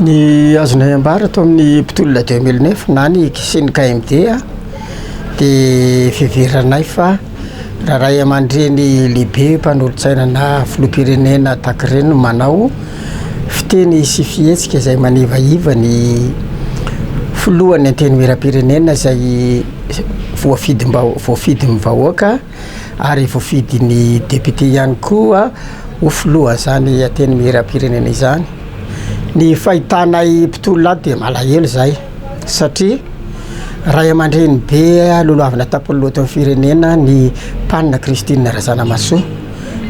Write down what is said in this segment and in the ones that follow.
Ny azonay ambara ato amin'ny mpitolona 2009 na ny sy ny KMD dia fiheveranay fa raha ray aman-dreny lehibe mpanolotsaina na filoham-pirenena tahaka ireny no manao fiteny sy fihetsika izay manivaiva ny filohan'ny antenimieram-pirenena izay voafidim-baho- voafidin'ny vahoaka ary voafidin'ny député ihany koa ho filohan'izany antenimieram-pirenena izany. Ny fahitanay mpitolona ato dia malahelo izahay satria ray aman-dreny be lolohavina tampon'ny lohaton'ny firenena ny Mpanina Christine Razanamahasoa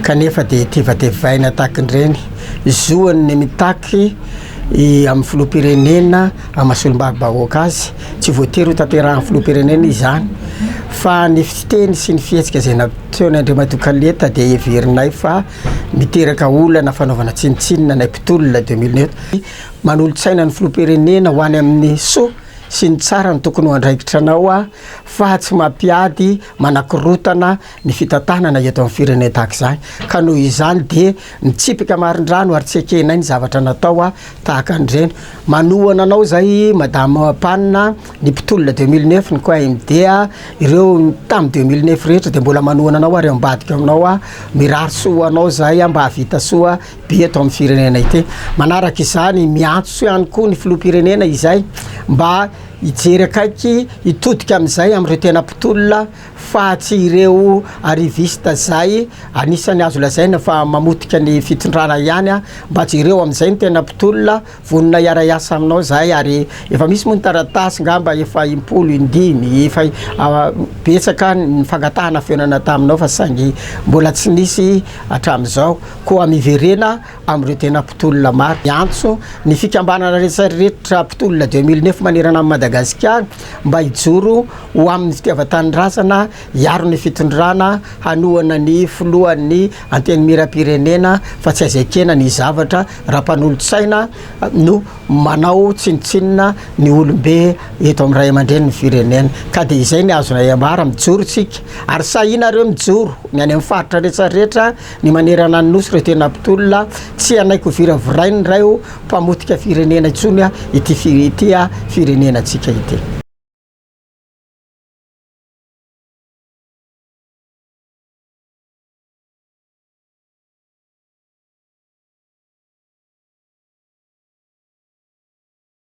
kanefa dia tevatevaina tahaka ireny. Zoany ny mitaky amin'ny filoham-pirenena amin'ny maha solombavambahoaka azy, tsy voatery ho tanterahan'ny filoham-pirenena izany fa ny fiteny sy ny fihetsika izay nataony Andriamatoa Kaleta dia heverinay fa miteraka olana fanaovana tsinontsinona anay mpitolona 2009. Manolo-tsaina ny filoham-pirenena ho any amin'ny soa sy ny tsara no tokony ho andraikitra anao fa tsy mampiady manakorotana ny fitantanana eto amin'ny firenena tahaka izany ka noho izany dia mitsipika marindrano ary tsy ekenay ny zavatra natao tahaka an'ireny. Manohana anao izay Madame Panina, ny mpitolona 2009, ny KMD, ireo tamin'ny 2009 rehetra dia mbola manohana anao ary ambadika aminao. Mirary soa ho anao izahay mba hahavita soa be eto amin'ny firenena ity. Manaraka izany, miantso ihany koa ny filoham-pirenena izay mba hijery akaiky, hitodika amin'izay amin'ireo tena mpitolona fa tsy ireo arriviste izay anisan'ny azo lazaina fa mamotika ny fitondrana ihany. Mba jereo amin'izay ny tena mpitolona, vonona hiara-hiasa aminao izahay ary efa misy moa ny taratasy ngamba efa impolo, indimy, efa betsaka ny fangatahana fihaonana taminao fa saingy mbola tsy nisy hatramin'izao. Koa miverena amin'ireo tena mpitolona maro. Miantso ny fikambanana rehetra rehetra mpitolona 2009 manerana an'i Madagasikara mba hijoro ho amin'ny fitiavan-tanindrazana, hiaro ny fitondrana, hanohana ny filohan'ny Antenimierampirenena fa tsy azo ekena ny zavatra raha mpanolotsaina no manao tsinontsinona ny olombe eto amin'ny ray aman-drenin'ny firenena. Ka dia izay ny azonay ambara, mijoro tsika ary sahinareo mijoro ny any amin'ny faritra rehetra rehetra ny manerana ny nosy ireo tena mpitolona, tsy hanaiky ho viravirain'ny ray ho mpamotika firenena intsony ity ity firenenantsika ity.